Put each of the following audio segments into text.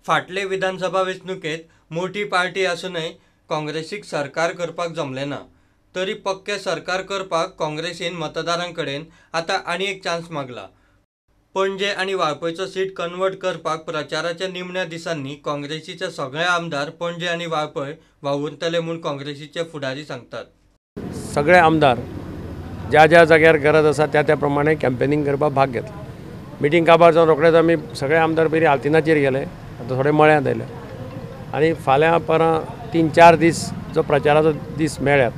फाटले विधानसभा वेंचणुकेंत मोठी पार्टी आसूनय काँग्रेसीक सरकार करपाक जमलें ना. तरी पक्कें सरकार करपाक काँग्रेसीन मतदारां कडेन आतां आनी एक चान्स मागला. पणजे आनी वाळपयचो सीट कन्वर्ट करपाक प्रचाराच्या निमण्या दिसांनी काँग्रेसीचे सगळे आमदार पणजे आनी वाळपय वावुरतले म्हूण काँग्रेसीचे फुडारी सांगतात. सगळे आमदार ज्या ज्या जाग्यार गरज आसा त्या त्या प्रमाणे कॅम्पेनिंग करपाक भाग घेतला. मिटींग काबार जावन रोखडेच आमी सगळे आमदार पयलीं आल्तिनाचेर गेले, आतां थोडे मळ्यांत आयले आनी फाल्यां परां 3-4 दीस जो प्रचाराचो दीस मेळ्ळ्यात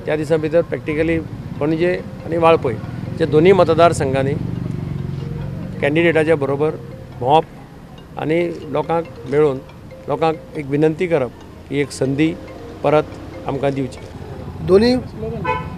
त्या दिसां भितर प्रॅक्टिकली पणजे आनी वाळपय जे दोनूय मतदारसंघांनी कॅन्डिडेटाच्या बरोबर भोंवप आनी लोकांक मेळून लोकांक एक विनंती करप की एक संदी परत आमकां दिवची. दोन्ही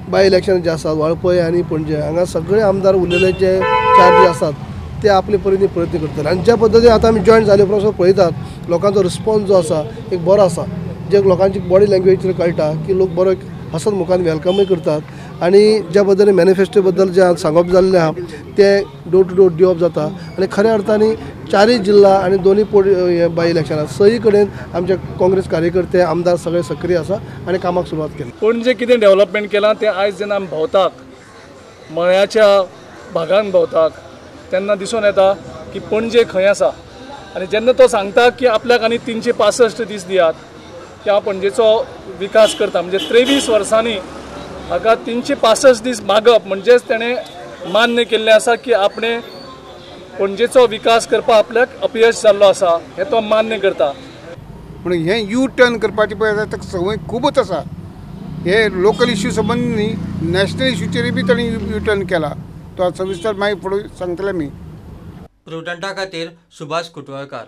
बाय इलेक्शन जे आसात वाळपय आनी पणजे हांगा सगळे आमदार उरलेले जे चार जे आसात ते आपले परीन प्रयत्न करतले आनी ज्या पद्दतीन आतां आमी जॉयन जाले उपरांत पळयतात लोकांचो रिस्पॉन्स जो आसा एक बरो आसा, जे लोकांची बॉडी लँग्वेज कळटा की लोक बरो हसत मुखान वेलकमूय करतात आनी ज्या पद्दतीन मॅनिफेस्टो बद्दल जें सांगप जाल्लें आहा तें डोर टू डोर दिवप जाता आनी खऱ्या अर्थान चारय जिल्हा आनी दोनूय बाय इलेक्शनां सगळी कडेन आमचे काँग्रेस कार्यकर्ते आमदार सगळे सक्रीय आसा आनी कामाक सुरवात केली. पणजे कितें डेव्हलपमेंट केलां तें आयज जेन्ना आमी भोंवतात मळ्याच्या भागान भोंवतात तेन्ना दिसून येता की पणजे खंय आसा आनी जेन्ना तो सांगता की आपल्याक आनी 365 दीस दियात की हांव पणजेचो विकास करता, म्हणजे 23 वर्सांनी हाका 365 दीस मागप म्हणजेच तेणें मान्य केल्लें आसा की आपणें पणजेचो विकास करपाक आपल्याक अपयश जाल्लो आसा हें तो मान्य करता. म्हणून हें यू टर्न करपाचें पळय ताका संवय खुबूच आसा. हे लोकल इश्यू संबंद न्ही, नॅशनल इश्यूचेरूय बी ताणें यू टर्न केला. तो सविस्तर मागीर फुडें सांगतले आमी. प्रुडंटा खातीर सुभाष कुटवळकार.